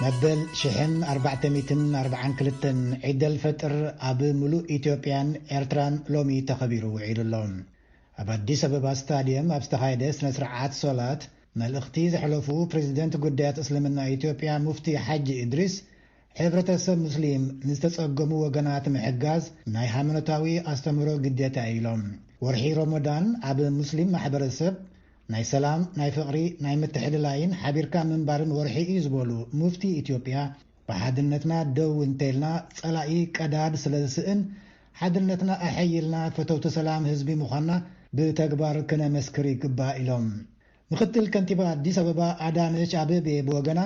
መበል ሽሕን ኣርባዕተ ሚእትን ኣርባዓን ክልተን ዒደል ፈጥር ኣብ ምሉእ ኢትዮጵያን ኤርትራን ሎሚ ተኸቢሩ ውዒሉ ኣሎ። ኣብ ኣዲስ ኣበባ ስታድየም ኣብ ዝተኻየደ ስነ ስርዓት ሶላት፣ መልእኽቲ ዘሕለፉ ፕሬዚደንት ጉዳያት እስልምና ኢትዮጵያ ሙፍቲ ሓጂ እድሪስ፣ ሕብረተሰብ ሙስሊም ንዝተጸገሙ ወገናት ምሕጋዝ ናይ ሃይማኖታዊ ኣስተምህሮ ግዴታ እዩ ኢሎም። ወርሒ ሮሞዳን ኣብ ሙስሊም ማሕበረሰብ ናይ ሰላም፣ ናይ ፍቕሪ፣ ናይ ምትሕልላይን ሓቢርካ ምንባርን ወርሒ እዩ ዝበሉ ሙፍቲ ኢትዮጵያ፣ ብሓድነትና ደው እንተይልና ጸላኢ ቀዳድ ስለ ዝስእን፣ ሓድነትና ኣሐይልና ፈተውቲ ሰላም ህዝቢ ምዃንና ብተግባር ክነመስክር ይግባእ ኢሎም። ምክትል ከንቲባ ኣዲስ ኣበባ ኣዳነች ኣቤቤ ብወገና፣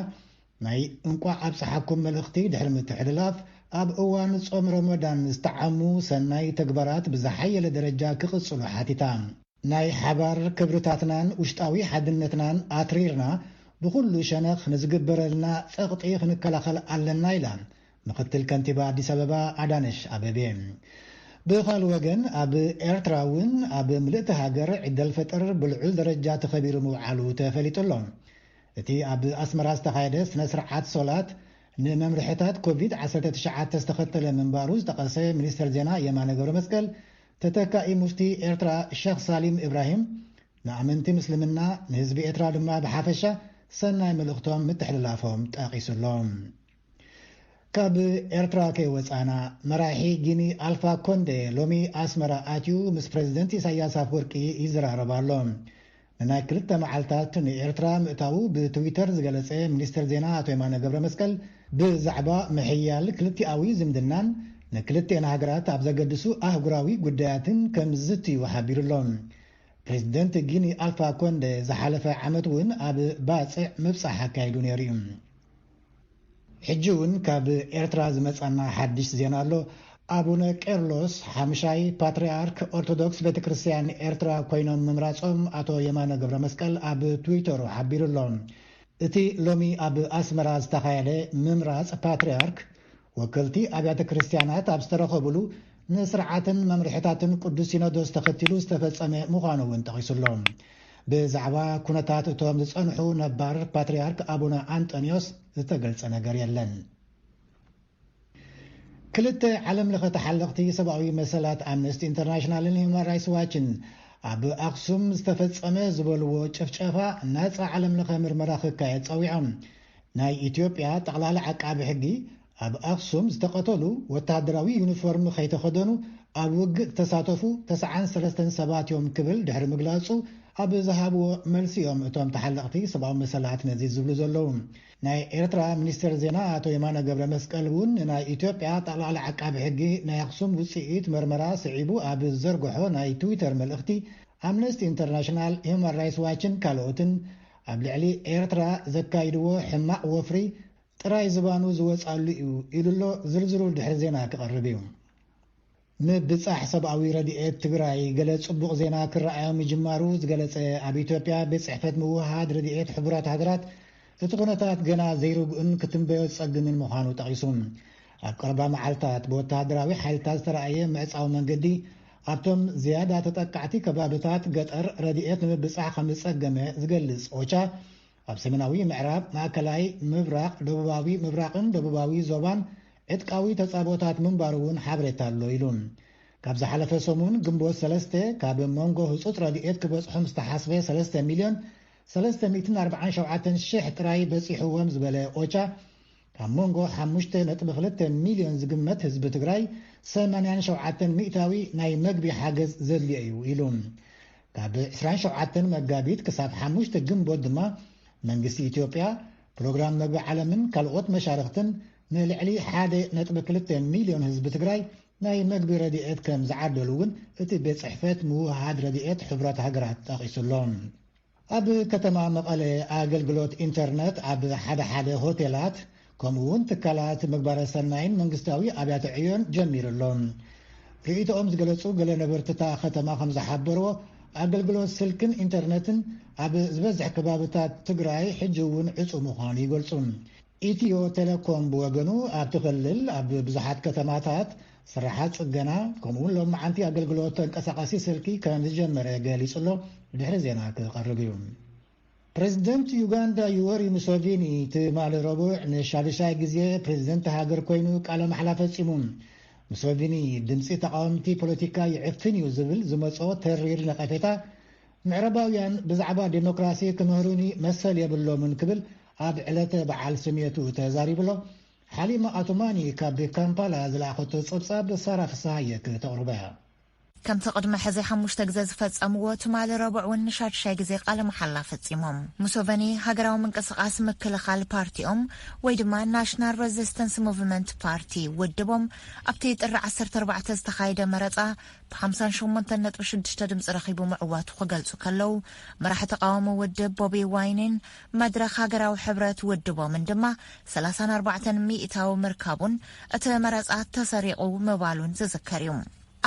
ናይ እንቋዕ ኣብጽሓኩም መልእኽቲ ድሕሪ ምትሕልላፍ፣ ኣብ እዋን ጾም ረመዳን ዝተዓሙ ሰናይ ተግባራት ብዝሓየለ ደረጃ ክቕጽሉ ሓቲታ። ናይ ሓባር ክብርታትናን ውሽጣዊ ሓድነትናን ኣትሪርና ብኹሉ ሸነኽ ንዝግበረልና ጸቕጢ ክንከላኸል ኣለና ኢላ ምክትል ከንቲባ ኣዲስ ኣበባ ኣዳነሽ ኣቤቤ። ብኻልእ ወገን ኣብ ኤርትራ እውን ኣብ ምልእቲ ሃገር ዒደል ፈጥር ብልዑል ደረጃ ተኸቢሩ ምውዓሉ ተፈሊጡ ኣሎ። እቲ ኣብ ኣስመራ ዝተኻየደ ስነ ስርዓት ሶላት ንመምርሕታት ኮቪድ ዓሰርተ ትሽዓተ ዝተኸተለ ምንባሩ ዝጠቐሰ ሚኒስተር ዜና የማነ ገብረ መስቀል፣ ተተካኢ ሙፍቲ ኤርትራ ሸኽ ሳሊም ኢብራሂም ንኣመንቲ ምስልምና፣ ንህዝቢ ኤርትራ ድማ ብሓፈሻ ሰናይ መልእኽቶም ምትሕልላፎም ጠቒሱ ኣሎ። ካብ ኤርትራ ከይወጻና፣ መራሒ ጊኒ ኣልፋ ኮንደ ሎሚ ኣስመራ ኣትዩ ምስ ፕሬዚደንት ኢሳያስ ኣፍወርቂ ይዘራረብ ኣሎ። ንናይ ክልተ መዓልታት ንኤርትራ ምእታዉ ብትዊተር ዝገለጸ ሚኒስትር ዜና ኣቶ የማነ ገብረ መስቀል፣ ብዛዕባ ምሕያል ክልቲኣዊ ዝምድናን ንክልቲኤን ሃገራት ኣብ ዘገድሱ ኣህጉራዊ ጉዳያትን ከም ዝዝትዩ ሓቢሩ ኣሎ። ፕሬዚደንት ጊኒ ኣልፋ ኮንደ ዝሓለፈ ዓመት እውን ኣብ ባጽዕ ምብጻሕ ኣካይዱ ነይሩ እዩ። ሕጂ እውን ካብ ኤርትራ ዝመጻና ሓድሽ ዜና ኣሎ። ኣቡነ ቄርሎስ ሓምሻይ ፓትርያርክ ኦርቶዶክስ ቤተ ክርስቲያን ኤርትራ ኮይኖም ምምራጾም ኣቶ የማነ ገብረ መስቀል ኣብ ትዊተሩ ሓቢሩ ኣሎ። እቲ ሎሚ ኣብ ኣስመራ ዝተኻየደ ምምራጽ ፓትርያርክ፣ ወከልቲ ኣብያተ ክርስቲያናት ኣብ ዝተረኸቡሉ፣ ንስርዓትን መምርሕታትን ቅዱስ ሲኖዶስ ተኸቲሉ ዝተፈጸመ ምዃኑ እውን ጠቒሱ ኣሎ። ብዛዕባ ኩነታት እቶም ዝጸንሑ ነባር ፓትርያርክ ኣቡነ ኣንጠንዮስ ዝተገልጸ ነገር የለን። ክልተ ዓለም ለኸ ተሓለቕቲ ሰብኣዊ መሰላት ኣምነስቲ ኢንተርናሽናልን ሂውማን ራይትስ ዋችን፣ ኣብ ኣኽሱም ዝተፈጸመ ዝበልዎ ጭፍጨፋ ናጻ ዓለም ለኸ ምርመራ ክካየድ ጸዊዖም። ናይ ኢትዮጵያ ጠቕላሊ ዓቃቢ ሕጊ፣ ኣብ ኣኽሱም ዝተቐተሉ ወተሃደራዊ ዩኒፎርም ከይተኸደኑ ኣብ ውግእ ዝተሳተፉ ተስዓን ሰለስተን ሰባት እዮም ክብል ድሕሪ ምግላጹ፣ ኣብ ዝሃብዎ መልሲ እዮም እቶም ተሓለቕቲ ሰብኣዊ መሰላት ነዚ ዝብሉ ዘለዉ። ናይ ኤርትራ ሚኒስተር ዜና ኣቶ የማነ ገብረ መስቀል እውን፣ ናይ ኢትዮጵያ ጠቕላሊ ዓቃቢ ሕጊ ናይ ኣኽሱም ውጽኢት መርመራ ስዒቡ ኣብ ዝዘርግሖ ናይ ትዊተር መልእኽቲ፣ ኣምነስቲ ኢንተርናሽናል፣ ሂውማን ራይትስ ዋችን ካልኦትን ኣብ ልዕሊ ኤርትራ ዘካይድዎ ሕማቕ ወፍሪ ጥራይ ዝባኑ ዝወጻሉ እዩ ኢሉ ኣሎ። ዝርዝሩ ድሕሪ ዜና ክቐርብ እዩ። ምብጻሕ ሰብኣዊ ረድኤት ትግራይ ገለ ጽቡቕ ዜና ክረኣዮ ምጅማሩ ዝገለጸ ኣብ ኢትዮጵያ ቤት ጽሕፈት ምውሃድ ረድኤት ሕቡራት ሃገራት፣ እቲ ኩነታት ገና ዘይርጉእን ክትንበዮ ዝጸግምን ምዃኑ ጠቒሱ፣ ኣብ ቀረባ መዓልታት ብወተሃደራዊ ሓይልታት ዝተረኣየ ምዕጻው መንገዲ ኣብቶም ዝያዳ ተጠቃዕቲ ከባብታት ገጠር ረድኤት ንምብጻሕ ከም ዝጸገመ ዝገልጽ ኦቻ፣ ኣብ ሰሜናዊ ምዕራብ፣ ማእከላይ ምብራቕ፣ ደቡባዊ ምብራቕን ደቡባዊ ዞባን ዕጥቃዊ ተጻብኦታት ምንባሩ እውን ሓበሬታ ኣሎ ኢሉ። ካብ ዝሓለፈ ሰሙን ግንቦት ሰለስተ፣ ካብ መንጎ ህጹጽ ረድኤት ክበጽሖም ዝተሓስበ ሰለስተ ሚልዮን ሰለስተ ሚእትን ኣርባዓን ሸውዓተን ሽሕ ጥራይ በጺሕዎም ዝበለ ኦቻ፣ ካብ መንጎ ሓሙሽተ ነጥቢ ክልተ ሚልዮን ዝግመት ህዝቢ ትግራይ ሰማንያን ሸውዓተን ሚእታዊ ናይ መግቢ ሓገዝ ዘድልዮ እዩ ኢሉ። ካብ ዕስራን ሸውዓተን መጋቢት ክሳብ ሓሙሽተ ግንቦት ድማ፣ መንግስቲ ኢትዮጵያ፣ ፕሮግራም መግቢ ዓለምን ካልኦት መሻርኽትን ንልዕሊ ሓደ ነጥቢ ክልተ ሚልዮን ህዝቢ ትግራይ ናይ መግቢ ረድኤት ከም ዝዓደሉ እውን እቲ ቤት ጽሕፈት ምውሃድ ረድኤት ሕቡራት ሃገራት ጠቒሱ ኣሎ። ኣብ ከተማ መቐለ፣ ኣገልግሎት ኢንተርነት ኣብ ሓደ ሓደ ሆቴላት፣ ከምኡ እውን ትካላት ምግባረ ሰናይን መንግስታዊ ኣብያተ ዕዮን ጀሚሩ ኣሎ። ርእይቶኦም ዝገለጹ ገለ ነበርቲ እታ ከተማ ከም ዝሓበርዎ፣ ኣገልግሎት ስልክን ኢንተርነትን ኣብ ዝበዝሕ ከባብታት ትግራይ ሕጂ እውን ዕጹው ምዃኑ ይገልጹ። ኢትዮ ቴሌኮም ብወገኑ፣ ኣብቲ ክልል ኣብ ብዙሓት ከተማታት ስራሓት ጽገና፣ ከምኡውን ሎማዓንቲ ኣገልግሎት ተንቀሳቓሲ ስልኪ ከም ዝጀመረ ገሊጹ ኣሎ። ድሕሪ ዜና ክቐርብ እዩ። ፕሬዚደንት ዩጋንዳ ዩወሪ ሙሶቪኒ ትማሊ ረቡዕ ንሻዱሻይ ግዜ ፕሬዚደንት ሃገር ኮይኑ ቃለ ማሕላ ፈጺሙ። ሙሶቪኒ ድምፂ ተቃወምቲ ፖለቲካ ይዕፍን እዩ ዝብል ዝመፅኦ ተሪር ነቐፌታ፣ ምዕራባውያን ብዛዕባ ዴሞክራሲ ክምህሩኒ መሰል የብሎምን ክብል ኣብ ዕለተ በዓል ስሜቱ ተዛሪቡ ኣሎ። ሓሊማ ኣቱማኒ ካብ ካምፓላ ዝለኣኸቶ ፀብፃብ ሳራ ፍስሃየ ክተቕርቦ እያ። ከምቲ ቅድሚ ሕዚ ሓሙሽተ ግዜ ዝፈጸምዎ፣ ትማሊ ረቡዕ እውን ንሻድሻይ ግዜ ቃለ መሓላ ፈጺሞም። ሙሶቨኒ ሃገራዊ ምንቅስቓስ ምክልኻል ፓርቲኦም ወይ ድማ ናሽናል ሬዚስተንስ ሙቭመንት ፓርቲ ውድቦም ኣብቲ ጥሪ ዓሰርተ ኣርባዕተ ዝተኻየደ መረጻ ብ ሓምሳን ሸሞንተን ነጥቢ ሽዱሽተ ድምፂ ረኺቡ ምዕዋቱ ክገልጹ ከለዉ፣ መራሒ ተቃዋሚ ውድብ ቦቢ ዋይንን መድረኽ ሃገራዊ ሕብረት ውድቦምን ድማ ሰላሳን ኣርባዕተን ሚእታዊ ምርካቡን እቲ መረጻ ተሰሪቑ ምባሉን ዝዝከር እዩ።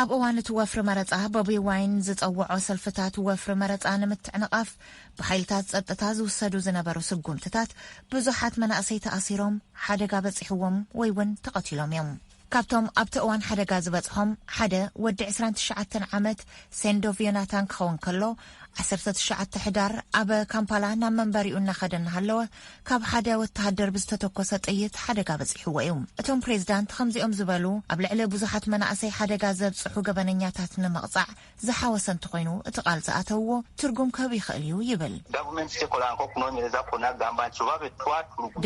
ኣብ እዋን እቲ ወፍሪ መረጻ፣ ቦቢ ዋይን ዝጸውዖ ሰልፍታት ወፍሪ መረጻ ንምትዕንቓፍ ብሓይልታት ጸጥታ ዝውሰዱ ዝነበሩ ስጉምትታት ብዙሓት መናእሰይ ተኣሲሮም፣ ሓደጋ በጺሕዎም ወይ እውን ተቐቲሎም እዮም። ካብቶም ኣብቲ እዋን ሓደጋ ዝበጽሖም ሓደ ወዲ ዕስራን ትሽዓተን ዓመት ሴንዶቭ ዮናታን ክኸውን ከሎ፣ ዓሰርተ ትሽዓተ ሕዳር ኣብ ካምፓላ ናብ መንበሪኡ እናኸደ እናሃለወ ካብ ሓደ ወተሃደር ብዝተተኮሰ ጥይት ሓደጋ በጺሕዎ እዩ። እቶም ፕሬዝዳንት ከምዚኦም ዝበሉ ኣብ ልዕሊ ብዙሓት መናእሰይ ሓደጋ ዘብጽሑ ገበነኛታት ንምቕጻዕ ዝሓወሰ እንተኾይኑ፣ እቲ ቃል ዝኣተውዎ ትርጉም ክህብ ይኽእል እዩ ይብል።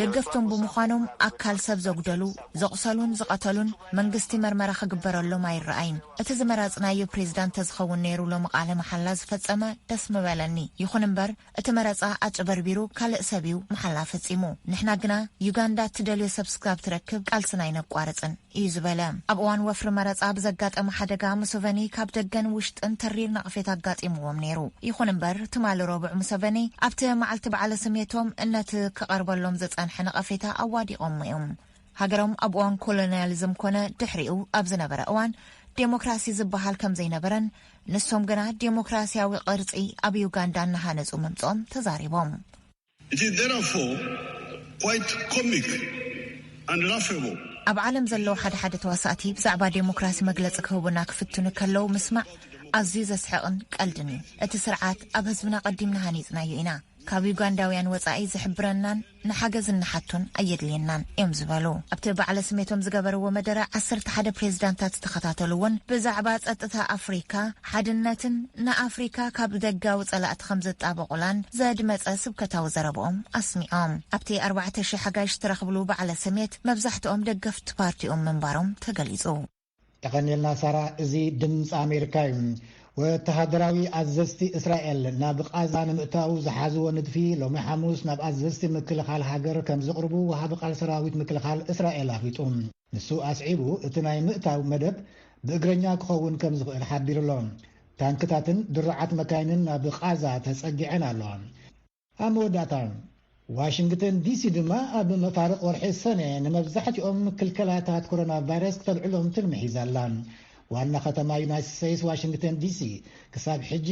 ደገፍቶም ብምዃኖም ኣካል ሰብ ዘጉደሉ፣ ኣካል ሰብ ዘጉደሉ፣ ዘቑሰሉን ዝቐተሉን መንግስቲ መርመራ ክግበረሎም ኣይረኣይን። እቲ ዝመረጽናዮ ፕሬዝዳንት ተዝኸውን ነይሩ ሎሚ ቃለ መሓላ ዝፈጸመ ደስ ምበለኒ። ይኹን እምበር እቲ መረጻ ኣጭበርቢሩ ካልእ ሰብ እዩ መሓላ ፈጺሙ። ንሕና ግና ዩጋንዳ እትደልዮ ሰብ ስጋብ ትረክብ ቃልስና ኣይነቋርጽን እዩ ዝበለ። ኣብ እዋን ወፍሪ መረጻ ብዘጋጠመ ሓደጋ ሙሰቨኒ ካብ ደገን ውሽጥን ተሪር ነቕፌት ኣጋጢምዎም ነይሩ። ይኹን እምበር ትማሊ ረቡዕ ሙሰቨኒ ኣብቲ መዓልቲ በዓለ ስሜቶም ነቲ ክቐርበሎም ዝጸንሐ ነቐፌታ ኣዋዲቖሞ እዮም። ሃገሮም ኣብ እዋን ኮሎኒያሊዝም ኮነ ድሕሪኡ ኣብ ዝነበረ እዋን ዴሞክራሲ ዝበሃል ከም ዘይነበረን ንሶም ግና ዴሞክራሲያዊ ቅርጺ ኣብ ዩጋንዳ እናሃነጹ ምምጽኦም ተዛሪቦም። It is therefore quite comic and laughable. ኣብ ዓለም ዘለዉ ሓደ ሓደ ተዋሳእቲ ብዛዕባ ዴሞክራሲ መግለጺ ክህቡና ክፍትኑ ከለዉ ምስማዕ ኣዝዩ ዘስሕቕን ቀልድን እዩ። እቲ ስርዓት ኣብ ህዝብና ቀዲምና ሃኒጽናዮ ኢና። ካብ ዩጋንዳውያን ወጻኢ ዝሕብረናን ንሓገዝ እንሓቶን ኣየድልየናን እዮም ዝበሉ። ኣብቲ በዓለ ስሜቶም ዝገበርዎ መደረ ዓሰርተ ሓደ ፕሬዝዳንታት ዝተኸታተሉ እውን ብዛዕባ ጸጥታ ኣፍሪካ ሓድነትን ንኣፍሪካ ካብ ደጋዊ ጸላእቲ ከም ዘጣበቑላን ዘድመጸ ስብከታዊ ዘረብኦም ኣስሚዖም። ኣብቲ ኣርባዕተ ሽሕ ኣጋይሽ ዝተረኽብሉ በዓለ ስሜት መብዛሕትኦም ደገፍቲ ፓርቲኦም ምንባሮም ተገሊጹ። የቐንየልና ሳራ። እዚ ድምፂ ኣሜሪካ እዩ። ወተሃደራዊ ኣዘዝቲ እስራኤል ናብ ቓዛ ንምእታው ዝሓዝዎ ንድፊ ሎሚ ሓሙስ ናብ ኣዘዝቲ ምክልኻል ሃገር ከም ዝቕርቡ ወሃቢ ቃል ሰራዊት ምክልኻል እስራኤል ኣፍሊጡ። ንሱ ኣስዒቡ እቲ ናይ ምእታው መደብ ብእግረኛ ክኸውን ከም ዝኽእል ሓቢሩ ኣሎ። ታንክታትን ድሩዓት መካይንን ናብ ቓዛ ተጸጊዐን ኣለዋ። ኣብ መወዳእታ፣ ዋሽንግተን ዲሲ ድማ ኣብ መፋርቕ ወርሒ ሰነ ንመብዛሕትኦም ክልከላታት ኮሮና ቫይረስ ክተልዕሎም ትልሚ ሒዛ ኣላ። ዋና ከተማ ዩናይትድ ስቴትስ ዋሽንግተን ዲሲ ክሳብ ሕጂ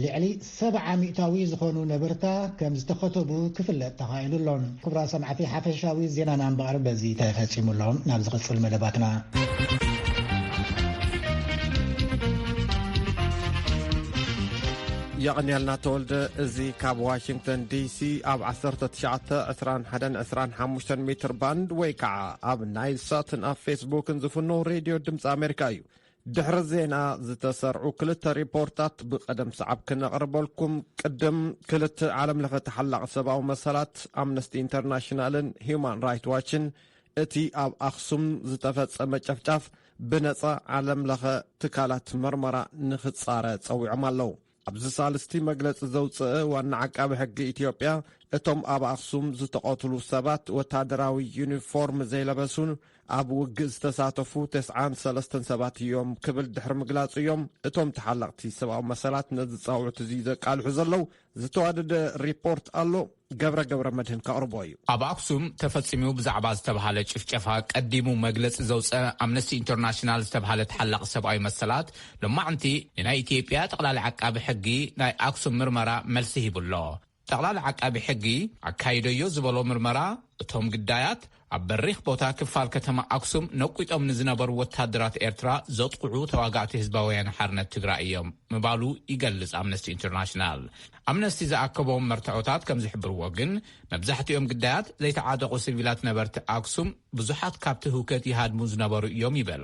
ልዕሊ ሰብዓ ሚእታዊ ዝኾኑ ነበርታ ከም ዝተኸተቡ ክፍለጥ ተኻኢሉ ኣሎ። ክቡራት ሰማዕቲ፣ ሓፈሻዊ ዜናና እምበኣር በዚ ተፈጺሙ ኣሎ። ናብ ዝቕጽል መደባትና። የቐንየልና ተወልደ። እዚ ካብ ዋሽንግተን ዲሲ ኣብ ዓሰርተ ትሽዓተ፣ ዕስራን ሓደን፣ ዕስራን ሓሙሽተን ሜትር ባንድ ወይ ከዓ ኣብ ናይል ሳትን ኣብ ፌስቡክን ዝፍኖ ሬድዮ ድምፂ ኣሜሪካ እዩ። ድሕሪ ዜና ዝተሰርዑ ክልተ ሪፖርታት ብቐደም ሰዓብ ክነቕርበልኩም፣ ቅድም ክልተ ዓለም ለኸ ተሓላቒ ሰብኣዊ መሰላት ኣምነስቲ ኢንተርናሽናልን ሂዩማን ራይት ዋችን እቲ ኣብ ኣኽሱም ዝተፈጸመ ጨፍጫፍ ብነጻ ዓለም ለኸ ትካላት መርመራ ንኽጻረ ጸዊዖም ኣለዉ። ኣብዚ ሳልስቲ መግለጺ ዘውጽአ ዋና ዓቃቢ ሕጊ ኢትዮጵያ፣ እቶም ኣብ ኣኽሱም ዝተቐትሉ ሰባት ወታደራዊ ዩኒፎርም ዘይለበሱን ኣብ ውግእ ዝተሳተፉ ተስዓን ሰለስተን ሰባት እዮም ክብል ድሕሪ ምግላጹ እዮም እቶም ተሓለቕቲ ሰብኣዊ መሰላት ነዚ ጻውዕት እዚ ዘቃልሑ ዘለዉ። ዝተዋደደ ሪፖርት ኣሎ። ገብረ ገብረ መድህን ከቕርቦ እዩ። ኣብ ኣክሱም ተፈጺሙ ብዛዕባ ዝተባሃለ ጭፍጨፋ ቀዲሙ መግለጺ ዘውፀ ኣምነስቲ ኢንተርናሽናል ዝተባሃለ ተሓላቂ ሰብኣዊ መሰላት ሎማዕንቲ ንናይ ኢትዮጵያ ጠቕላሊ ዓቃቢ ሕጊ ናይ ኣክሱም ምርመራ መልሲ ሂቡ ኣሎ። ጠቕላሊ ዓቃቢ ሕጊ ኣካይደዮ ዝበሎ ምርመራ እቶም ግዳያት ኣብ በሪኽ ቦታ ክፋል ከተማ ኣክሱም ነቂጦም ንዝነበሩ ወታደራት ኤርትራ ዘጥቕዑ ተዋጋእቲ ህዝባዊ ወያነ ሓርነት ትግራይ እዮም ምባሉ ይገልጽ ኣምነስቲ ኢንተርናሽናል። ኣምነስቲ ዝኣከቦም መርትዖታት ከም ዝሕብርዎ ግን፣ መብዛሕትኦም ግዳያት ዘይተዓጠቑ ሲቪላት ነበርቲ ኣክሱም ብዙሓት ካብቲ ህውከት ይሃድሙ ዝነበሩ እዮም ይብል።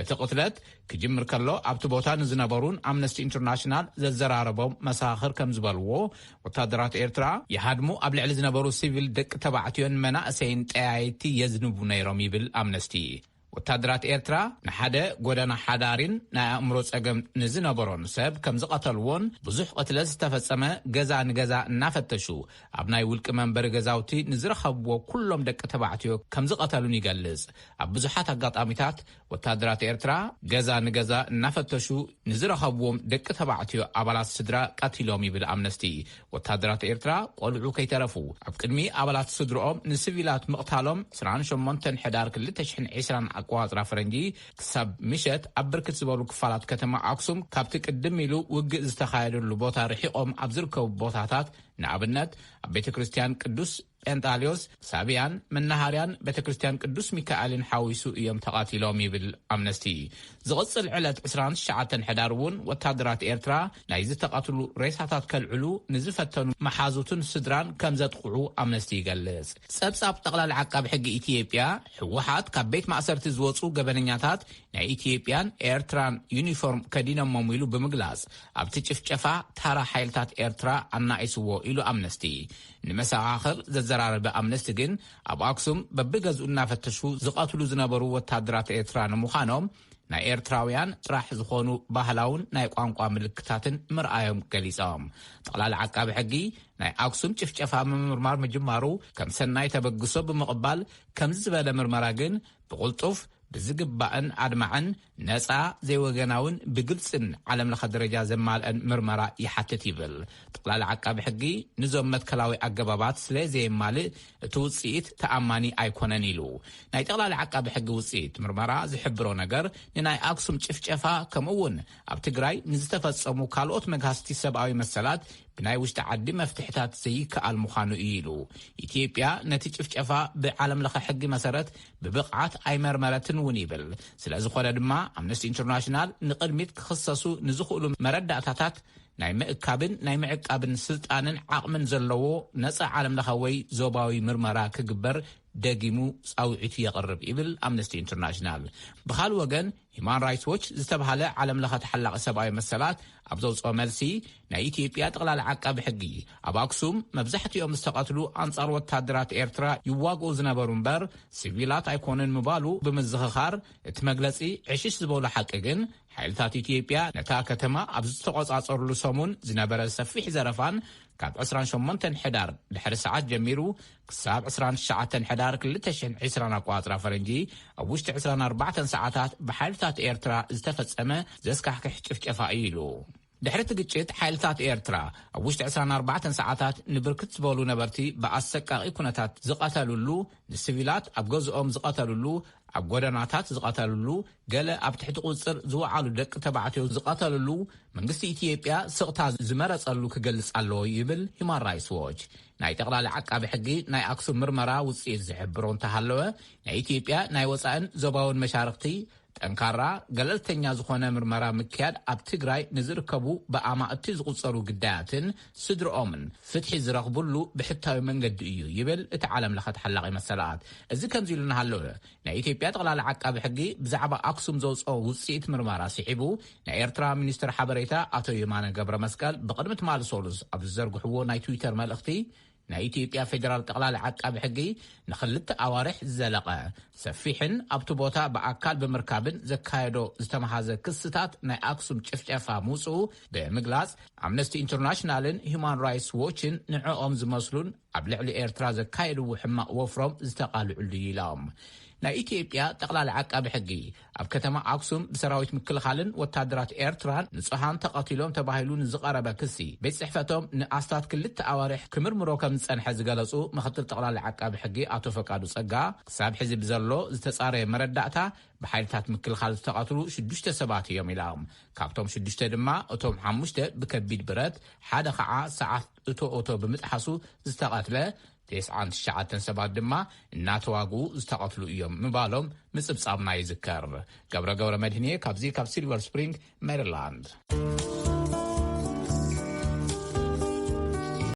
እቲ ቅትለት ክጅምር ከሎ ኣብቲ ቦታ ንዝነበሩን ኣምነስቲ ኢንተርናሽናል ዘዘራረቦም መሳኽር ከም ዝበልዎ፣ ወታደራት ኤርትራ ይሃድሙ ኣብ ልዕሊ ዝነበሩ ሲቪል ደቂ ተባዕትዮን መናእሰይን ጠያይቲ የዝንቡ ነይሮም ይብል ኣምነስቲ። ወታደራት ኤርትራ ንሓደ ጎደና ሓዳሪን ናይ ኣእምሮ ጸገም ንዝነበሮን ሰብ ከም ዝቐተልዎን፣ ብዙሕ ቅትለት ዝተፈጸመ ገዛ ንገዛ እናፈተሹ ኣብ ናይ ውልቂ መንበሪ ገዛውቲ ንዝረኸብዎ ኩሎም ደቂ ተባዕትዮ ከም ዝቐተሉን ይገልጽ። ኣብ ብዙሓት ኣጋጣሚታት ወታደራት ኤርትራ ገዛ ንገዛ እናፈተሹ ንዝረኸብዎም ደቂ ተባዕትዮ ኣባላት ስድራ ቀቲሎም ይብል ኣምነስቲ። ወታደራት ኤርትራ ቆልዑ ከይተረፉ ኣብ ቅድሚ ኣባላት ስድርኦም ንሲቪላት ምቕታሎም ዕስራን ሸሞንተን ሕዳር ክልተ ሽሕን ዕስራን ኣቆጻጽራ ፈረንጂ ክሳብ ምሸት ኣብ ብርክት ዝበሉ ክፋላት ከተማ ኣክሱም ካብቲ ቅድም ኢሉ ውግእ ዝተኻየደሉ ቦታ ርሒቖም ኣብ ዝርከቡ ቦታታት፣ ንኣብነት ኣብ ቤተ ክርስቲያን ቅዱስ ጴንጣልዮስ፣ ሳብያን፣ መናሃርያን ቤተ ክርስቲያን ቅዱስ ሚካኤልን ሓዊሱ እዮም ተቓቲሎም ይብል ኣምነስቲ። ዝቕጽል ዕለት ዕስራን ትሽዓተን ሕዳር እውን ወታደራት ኤርትራ ናይ ዝተቐትሉ ሬሳታት ከልዕሉ ንዝፈተኑ መሓዙትን ስድራን ከም ዘጥቕዑ ኣምነስቲ ይገልጽ። ጸብጻብ ጠቕላሊ ዓቃቢ ሕጊ ኢትዮጵያ፣ ህወሓት ካብ ቤት ማእሰርቲ ዝወጹ ገበነኛታት ናይ ኢትዮጵያን ኤርትራን ዩኒፎርም ከዲኖሞም ኢሉ ብምግላጽ፣ ኣብቲ ጭፍጨፋ ታራ ሓይልታት ኤርትራ ኣናኢስዎ ኢሉ ኣምነስቲ። ንመሰኻኽር ዘዘራረበ ኣምነስቲ ግን፣ ኣብ ኣክሱም በብገዝኡ እናፈተሹ ዝቐትሉ ዝነበሩ ወታደራት ኤርትራ ንምዃኖም ናይ ኤርትራውያን ጥራሕ ዝኾኑ ባህላውን ናይ ቋንቋ ምልክታትን ምርኣዮም ገሊጾም። ጠቕላሊ ዓቃቢ ሕጊ ናይ ኣክሱም ጭፍጨፋ ምምርማር ምጅማሩ ከም ሰናይ ተበግሶ ብምቕባል፣ ከምዚ ዝበለ ምርመራ ግን ብቕልጡፍ፣ ብዝግባእን ኣድማዕን፣ ነጻ፣ ዘይወገናውን ብግልጽን ዓለም ለኸ ደረጃ ዘማልአን ምርመራ ይሓትት ይብል። ጠቕላሊ ዓቃቢ ሕጊ ንዞም መትከላዊ ኣገባባት ስለ ዘየማልእ፣ እቲ ውጽኢት ተኣማኒ ኣይኮነን ኢሉ። ናይ ጠቕላሊ ዓቃቢ ሕጊ ውጽኢት ምርመራ ዝሕብሮ ነገር፣ ንናይ ኣክሱም ጭፍጨፋ ከምኡ እውን ኣብ ትግራይ ንዝተፈጸሙ ካልኦት መግሃስቲ ሰብኣዊ መሰላት ብናይ ውሽጢ ዓዲ መፍትሕታት ዘይከኣል ምዃኑ እዩ ኢሉ። ኢትዮጵያ ነቲ ጭፍጨፋ ብዓለም ለኸ ሕጊ መሰረት ብብቕዓት ኣይመርመረትን እውን ይብል። ስለ ዝኾነ ድማ ኣምነስቲ ኢንተርናሽናል ንቕድሚት ክኽሰሱ ንዝኽእሉ መረዳእታታት ናይ ምእካብን ናይ ምዕቃብን ስልጣንን ዓቕምን ዘለዎ ነጻ ዓለም ለኸ ወይ ዞባዊ ምርመራ ክግበር ደጊሙ ጻውዒቱ የቕርብ ይብል ኣምነስቲ ኢንተርናሽናል። ብኻልእ ወገን፣ ሂማን ራይትስ ዎች ዝተባህለ ዓለም ለኸ ተሓላቒ ሰብኣዊ መሰላት ኣብ ዘውፅኦ መልሲ፣ ናይ ኢትዮጵያ ጠቕላሊ ዓቃቢ ሕጊ ኣብ ኣክሱም መብዛሕትኦም ዝተቐትሉ ኣንጻር ወታደራት ኤርትራ ይዋግኡ ዝነበሩ እምበር ሲቪላት ኣይኮኑን ምባሉ ብምዝኽኻር፣ እቲ መግለጺ ዕሽሽ ዝበሉ ሓቂ ግን፣ ሓይልታት ኢትዮጵያ ነታ ከተማ ኣብ ዝተቖጻጸሩሉ ሰሙን ዝነበረ ሰፊሕ ዘረፋን ካብ ዕስራን ሸሞንተን ሕዳር ድሕሪ ሰዓት ጀሚሩ ክሳብ ዕስራን ትሽዓተን ሕዳር ክልተ ሽሕን ዕስራን ኣቆጻጽራ ፈረንጂ ኣብ ውሽጢ ዕስራን ኣርባዕተን ሰዓታት ብሓይልታት ኤርትራ ዝተፈጸመ ዘስካሕክሕ ጭፍጨፋ እዩ ኢሉ። ድሕሪ እቲ ግጭት፣ ሓይልታት ኤርትራ ኣብ ውሽጢ ዕስራን ኣርባዕተን ሰዓታት ንብርክት ዝበሉ ነበርቲ ብኣሰቃቒ ኩነታት ዝቐተሉሉ፣ ንሲቪላት ኣብ ገዝኦም ዝቐተሉሉ፣ ኣብ ጎደናታት ዝቐተሉሉ፣ ገለ ኣብ ትሕቲ ቁጽጽር ዝወዓሉ ደቂ ተባዕትዮ ዝቐተሉሉ፣ መንግስቲ ኢትዮጵያ ስቕታ ዝመረጸሉ ክገልጽ ኣለዎ ይብል ሂማን ራይትስ ዎች። ናይ ጠቕላሊ ዓቃቢ ሕጊ ናይ ኣክሱም ምርመራ ውጽኢት ዝሕብሮ እንተሃለወ፣ ናይ ኢትዮጵያ ናይ ወጻእን ዞባውን መሻርኽቲ ጠንካራ፣ ገለልተኛ ዝኾነ ምርመራ ምክያድ ኣብ ትግራይ ንዝርከቡ ብኣማእቲ ዝቑጸሩ ግዳያትን ስድርኦምን ፍትሒ ዝረኽቡሉ ብሕታዊ መንገዲ እዩ ይብል እቲ ዓለም ለኸ ተሓላቒ መሰላት። እዚ ከምዚ ኢሉ እናሃለወ፣ ናይ ኢትዮጵያ ጠቕላሊ ዓቃቢ ሕጊ ብዛዕባ ኣክሱም ዘውፅኦ ውፅኢት ምርመራ ስዒቡ፣ ናይ ኤርትራ ሚኒስትር ሓበሬታ ኣቶ የማነ ገብረ መስቀል ብቕድሚ ትማሊ ሰሉስ ኣብ ዝዘርግሕዎ ናይ ትዊተር መልእኽቲ፣ ናይ ኢትዮጵያ ፌዴራል ጠቕላሊ ዓቃቢ ሕጊ ንኽልተ ኣዋርሕ ዝዘለቐ ሰፊሕን ኣብቲ ቦታ ብኣካል ብምርካብን ዘካየዶ ዝተመሃዘ ክስታት ናይ ኣክሱም ጭፍጨፋ ምውፅኡ ብምግላፅ፣ ኣምነስቲ ኢንተርናሽናልን ሂውማን ራይትስ ዎችን ንዕኦም ዝመስሉን ኣብ ልዕሊ ኤርትራ ዘካየድዎ ሕማቕ ወፍሮም ዝተቓልዑሉ ኢሎም። ናይ ኢትዮጵያ ጠቕላሊ ዓቃቢ ሕጊ ኣብ ከተማ ኣክሱም ብሰራዊት ምክልኻልን ወታደራት ኤርትራን ንጹሃን ተቐቲሎም ተባሂሉ ንዝቐረበ ክሲ፣ ቤት ጽሕፈቶም ንኣስታት ክልተ ኣዋርሕ ክምርምሮ ከም ዝጸንሐ ዝገለጹ ምኽትል ጠቕላሊ ዓቃቢ ሕጊ ኣቶ ፈቃዱ ጸጋ፣ ክሳብ ሕዚ ብዘሎ ዝተጻረየ መረዳእታ ብሓይልታት ምክልኻል ዝተቐትሉ ሽዱሽተ ሰባት እዮም ኢሎም። ካብቶም ሽዱሽተ ድማ እቶም ሓሙሽተ ብከቢድ ብረት፣ ሓደ ከዓ ሰዓት እቶ ኦቶ ብምጥሓሱ ዝተቐትለ፣ ተስዓን ትሽዓተን ሰባት ድማ እናተዋግኡ ዝተቐትሉ እዮም ምባሎም ምጽብጻብና ይዝከር። ገብረ ገብረ መድህንየ ካብዚ ካብ ሲልቨር ስፕሪንግ ሜሪላንድ።